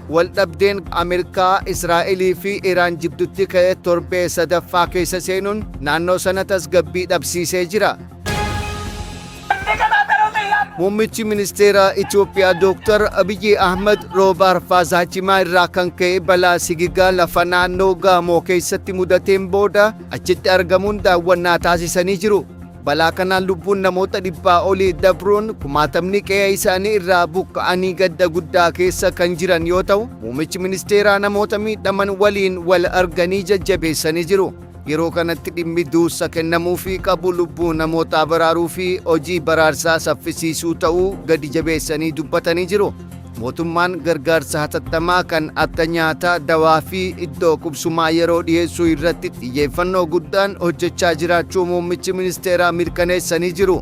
Waldhabdeen Ameerikaa, Israa'elii fi Iraan jidduutti ka'e torbee sadaffaa keessa seenuun naannoo sana tasgabbii dhabsiisee jira. Muummichi ministeera Itoophiyaa Dooktar Abiyyi Ahmad rooba arfaasaa cimaa irraa kan ka'e balaa sigigaa lafa naannoo Gaamoo keessatti mudateen booda achitti argamuun daawwannaa taasisanii jiru. Balaa kanaan lubbuun namoota dhibbaa olii dabruun kumaatamni qe'ee isaanii irraa buqqa'anii gadda guddaa keessa kan jiran yoo ta'u, muummichi ministeeraa namoota miidhaman waliin wal arganii jajjabeessanii jiru. Yeroo kanatti dhimmi dursa kennamuufii qabu lubbuu namootaa baraaruu fi hojii baraarsaa saffisiisuu ta'uu gadi jabeessanii dubbatanii jiru. Mootummaan gargaarsa hatattamaa kan akka nyaataa, dawaa fi iddoo qubsumaa yeroo dhiyeessuu irratti xiyyeeffannoo guddaan hojjechaa jiraachuu muummichi ministeeraa mirkaneessanii jiru.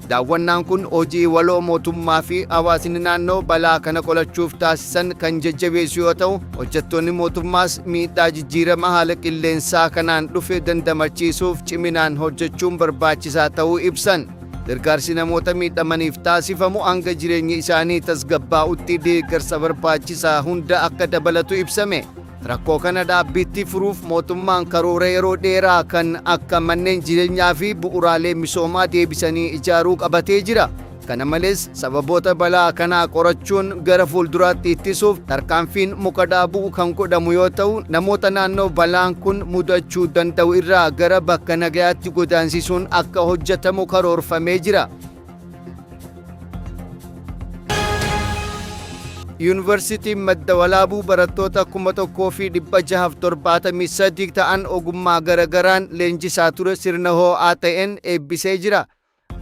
Daawwannaan kun hojii waloo mootummaa fi hawaasni naannoo balaa kana qolachuuf taasisan kan jajjabeessu yoo ta'u, hojjettoonni mootummaas miidhaa jijjiirama haala qilleensaa kanaan dhufe dandamachiisuuf ciminaan hojjechuun barbaachisaa ta'uu ibsan. Gargaarsi namoota miidhamaniif taasifamu hanga jireenyi isaanii tasgabbaa'utti deeggarsa barbaachisaa hunda akka dabalatu ibsame. Rakkoo kana dhaabbiitti furuuf mootummaan karoora yeroo dheeraa kan akka manneen jireenyaa fi bu'uuraalee misoomaa deebisanii ijaaruu qabatee jira. Kana malees sababoota balaa kanaa qorachuun gara fuulduraatti ittisuuf tarkaanfiin muka dhaabuu kan godhamu yoo ta'u, namoota naannoo balaan kun mudachuu danda'u irraa gara bakka nagayaatti godaansisuun akka hojjetamu karoorfamee jira. Yuunivarsiitiin Madda Walaabuu barattoota 1673 ta'an ogummaa garagaraan leenjisaa ture sirna hoo'aa ta'een eebbisee jira.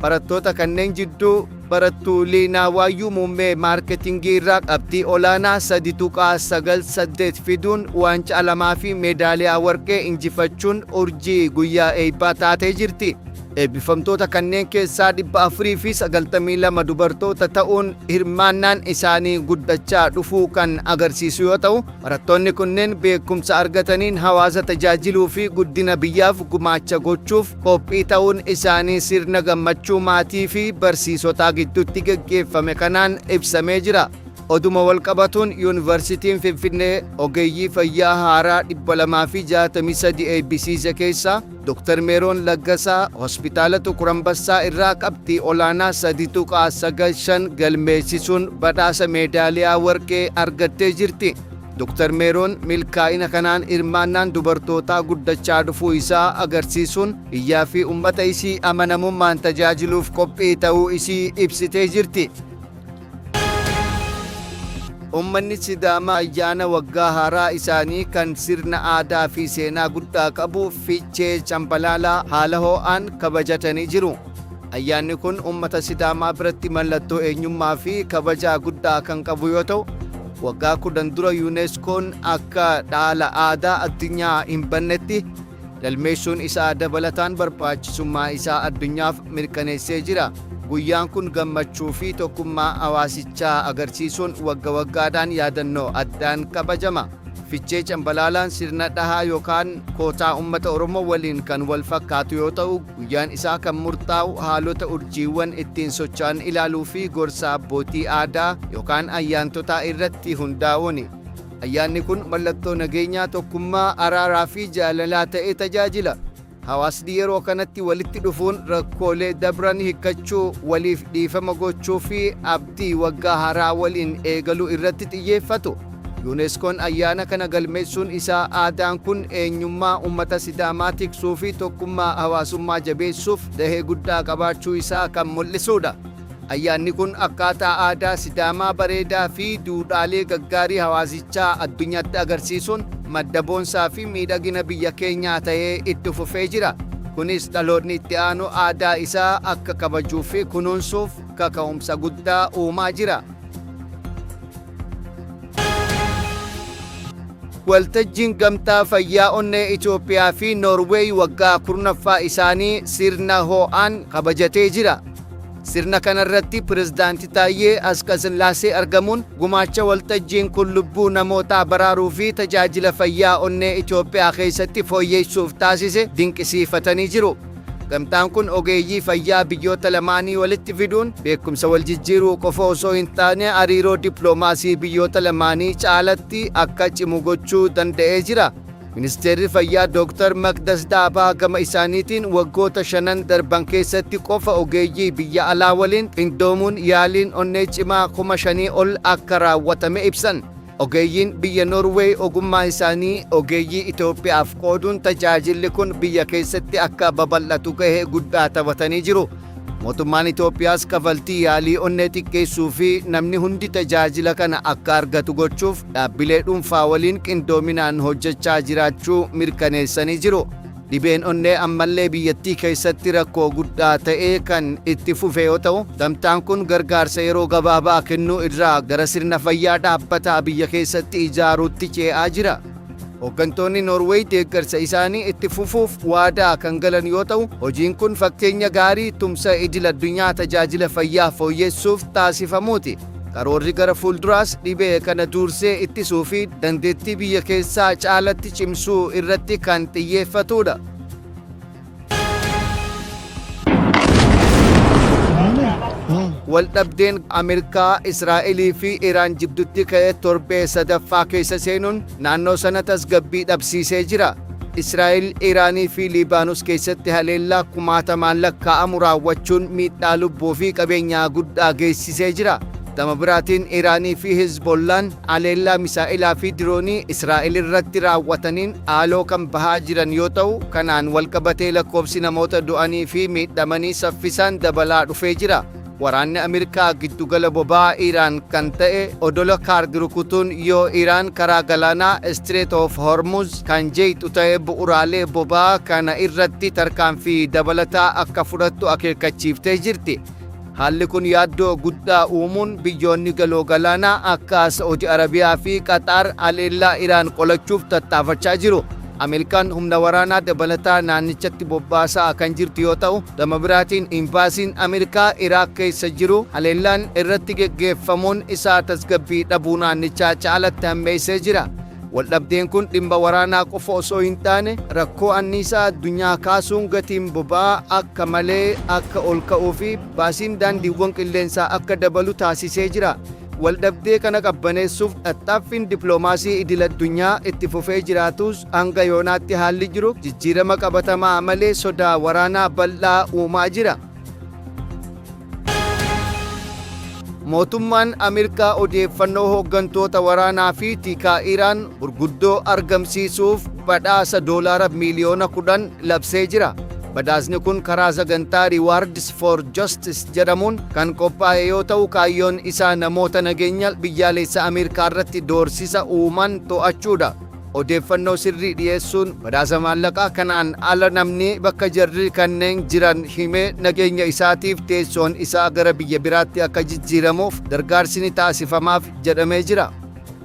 Barattoota kanneen jidduu barattuu Liinaa Waayyuu muummee maarketingii irraa qabxii olaanaa 3.98 fiduun waancaa lamaa fi meedaaliyaa warqee injifachuun urjii guyyaa eebbaa taatee jirti. Eebbifamtoota kanneen keessaa 492 dubartoota ta'uun hirmaannaan isaanii guddachaa dhufuu kan agarsiisu yoo ta'u, barattoonni kunneen beekumsa argataniin hawaasa tajaajiluu fi guddina biyyaaf gumaacha gochuuf qophii ta'uun isaanii sirna gammachuu maatii fi barsiisotaa gidduutti geggeeffame kanaan ibsamee jira. Oduma walqabatuun Yuunivarsiitiin Finfinnee ogeeyyii fayyaa haaraa 263 eebbisiise keessaa Dr. Meeroon Laggasaa Hospitaala Xuqur Ambassaa irraa qabxii olaanaa 3.95 galmeessisuun badhaasa meedaaliyaa warqee argattee jirti. Dr. Meeroon milkaa'ina kanaan hirmaannaan dubartootaa guddachaa dhufuu isaa agarsiisuun biyyaa fi uummata isii amanamummaan tajaajiluuf qophii ta'uu isii ibsitee jirti. Uummanni Sidaamaa ayyaana waggaa haaraa isaanii kan sirna aadaa fi seenaa guddaa qabu Fiichee Cambalaalaa haala ho'aan kabajatanii jiru. Ayyaanni kun uummata Sidaamaa biratti mallattoo eenyummaa fi kabajaa guddaa kan qabu yoo ta'u, waggaa 10 dura UNESCO'n akka dhaala aadaa addunyaa hin bannetti galmeessuun isaa dabalataan barbaachisummaa isaa addunyaaf mirkaneessee jira. Guyyaan kun gammachuu fi tokkummaa hawaasichaa agarsiisuun wagga waggaadhaan yaadannoo addaan kabajama. Fichee Cambalaalaan sirna dhahaa yookaan kootaa uummata Oromoo waliin kan wal fakkaatu yoo ta'u, guyyaan isaa kan murtaa'u haalota urjiiwwan ittiin socho'an ilaaluu fi gorsa abbootii aadaa yookaan ayyaantotaa irratti hundaa'uuni. Ayyaanni kun mallattoo nageenyaa, tokkummaa, araaraa fi jaalalaa ta'ee tajaajila. Hawaasni yeroo kanatti walitti dhufuun rakkoolee dabran hiikkachuu, waliif dhiifama gochuu fi abdii waggaa haaraa waliin eegaluu irratti xiyyeeffatu. UNESCO'n ayyaana kana galmeessuun isaa aadaan kun eenyummaa uummata Sidaamaa tiksuu fi tokkummaa hawaasummaa jabeessuuf gahee guddaa qabaachuu isaa kan mul'isuudha. Ayyaanni kun akkaataa aadaa Sidaamaa bareedaa fi duudhaalee gaggaarii hawaasichaa addunyaatti agarsiisuun madda boonsaa fi miidhagina biyya keenyaa ta'ee itti fufee jira. Kunis dhaloonni itti aanu aadaa isaa akka kabajuu fi kunuunsuuf kaka'umsa guddaa uumaa jira. Waltajjiin Gamtaa Fayyaa Onnee Itoophiyaa fi Noorweey waggaa 10ffaa isaanii sirna ho'aan kabajatee jira. Sirna kanarratti Pirezidaanti Taayyee Asqasillaasee argamuun gumaacha waltajjiin kun lubbuu namootaa baraaruu fi tajaajila fayyaa onnee Itoophiyaa keessatti fooyyessuuf taasise dinqisiifatanii jiru. Gamtaan kun ogeeyyii fayyaa biyyoota lamaanii walitti fiduun beekumsa wal jijjiiruu qofa osoo hin taane hariiroo dippiloomaasii biyyoota lamaanii caalatti akka cimu gochuu danda'ee jira. Ministeerri Fayyaa Dooktar Maqdas Daabaa gama isaaniitiin waggoota shanan darban keessatti qofa ogeeyyii biyya alaa waliin qindoomuun yaaliin onnee cimaa 5,000 ol akka raawwatame ibsan. Ogeeyyiin biyya Noorweey ogummaa isaanii ogeeyyii Itoophiyaaf qooduun tajaajilli kun biyya keessatti akka babal'atu gahee guddaa taphatanii jiru. Mootummaan Itoophiyaas kafaltii yaalii onnee xiqqeessuu fi namni hundi tajaajila kana akka argatu gochuuf dhaabbilee dhuunfaa waliin qindoominaan hojjechaa jiraachuu mirkaneessanii jiru. Dhibeen onnee ammallee biyyattii keessatti rakkoo guddaa ta'ee kan itti fufe yoo ta'u, gamtaan kun gargaarsa yeroo gabaabaa kennuu irraa gara sirna fayyaa dhaabbataa biyya keessatti ijaaruutti ce'aa jira. Hooggantoonni Noorweey deeggarsa isaanii itti fufuuf waadaa kan galan yoo ta'u, hojiin kun fakkeenya gaarii tumsa idil addunyaa tajaajila fayyaa fooyyessuuf taasifamuuti. Karoorri gara fuulduraas dhibee kana dursee ittisuu fi dandeettii biyya keessaa caalatti cimsuu irratti kan xiyyeeffatudha. Waldhabdeen Ameerikaa, Israa'elii fi Iraan jidduutti ka'e torbee sadaffaa keessa seenuun naannoo sana tasgabbii dhabsiisee jira. Israa'el, Iraanii fi Libaanus keessatti haleellaa kumaatamaan lakkaa'amu raawwachuun miidhaa lubbuu fi qabeenyaa guddaa geessisee jira. Gama biraatiin Iraanii fi Hizbollaan haleellaa misaa'ilaa fi diroonii Israa'el irratti raawwataniin haaloo kan bahaa jiran yoo ta'u, kanaan walqabatee lakkoofsi namoota du'anii fi miidhamanii saffisaan dabalaa dhufee jira. Waraanni Ameerikaa giddugala boba'aa Iraan kan ta'e odola Kaarg rukutuun yoo Iraan karaa galaanaa Strait of Hormuz kan jeeqxu ta'e bu'uuraalee boba'aa kana irratti tarkaanfii dabalataa akka fudhattu akeekkachiiftee jirti. Haalli kun yaaddoo guddaa uumuun biyyoonni galoo galaanaa akka Saa'udi Arabiyaa fi Qaxaar haleellaa Iraan qolachuuf tattaafachaa jiru. Ameerikaan humna waraanaa dabalataa naannichatti bobbaasaa kan jirtu yoo ta'u, gama biraatiin imbaasiin Ameerikaa Iraaq keessa jiru haleellaan irratti geggeeffamuun isaa tasgabbii dhabuu naannichaa caalatti hammeessee jira. Waldhabdeen kun dhimma waraanaa qofa osoo hin taane rakkoo anniisaa addunyaa kaasuun gatiin boba'aa akka malee akka ol ka'uu fi baasiin daandiiwwan qilleensaa akka dabalu taasisee jira. Waldhabdee kana qabbaneessuuf tattaaffiin dippiloomaasii idil addunyaa itti fufee jiraatus hanga yoonaatti haalli jiru jijjiirama qabatamaa malee sodaa waraanaa bal'aa uumaa jira. Mootummaan Ameerikaa odeeffannoo hooggantoota waraanaa fi tikaa Iraan gurguddoo argamsiisuuf badhaasa doolaara miiliyoona 10 labsee jira. Badhaasni kun karaa sagantaa Rewards for Justice jedhamuun kan qophaa'e yoo ta'u, kaayyoon isaa namoota nageenya biyyaalessa Ameerikaa irratti doorsisa uuman to'achuudha. Odeeffannoo sirrii dhiyeessuun badhaasa maallaqaa kanaan ala namni bakka jarri kanneen jiran himee nageenya isaatiif teessoon isaa gara biyya biraatti akka jijjiiramuuf gargaarsi ni taasifamaaf jedhamee jira.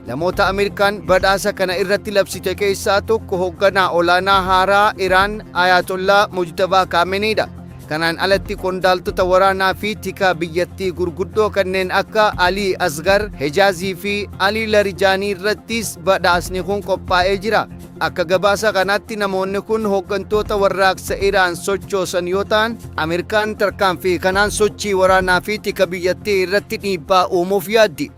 Namoota Ameerikaan badhaasa kana irratti labsite keessaa tokko hoogganaa olaanaa haaraa Iraan Ayatollah Mujtabaa Kaameniidha. Kanaan alatti qondaaltota waraanaa fi tikaa biyyattii gurguddoo kanneen akka Alii Asgar Hejaazii fi Alii Larijaanii irrattis badhaasni kun qophaa'ee jira. Akka gabaasa kanaatti namoonni kun hooggantoota warraaqsa Iraan sochoosan yoo ta'an, Ameerikaan tarkaanfii kanaan sochii waraanaa fi tika biyyattii irratti dhiibbaa uumuuf yaaddi.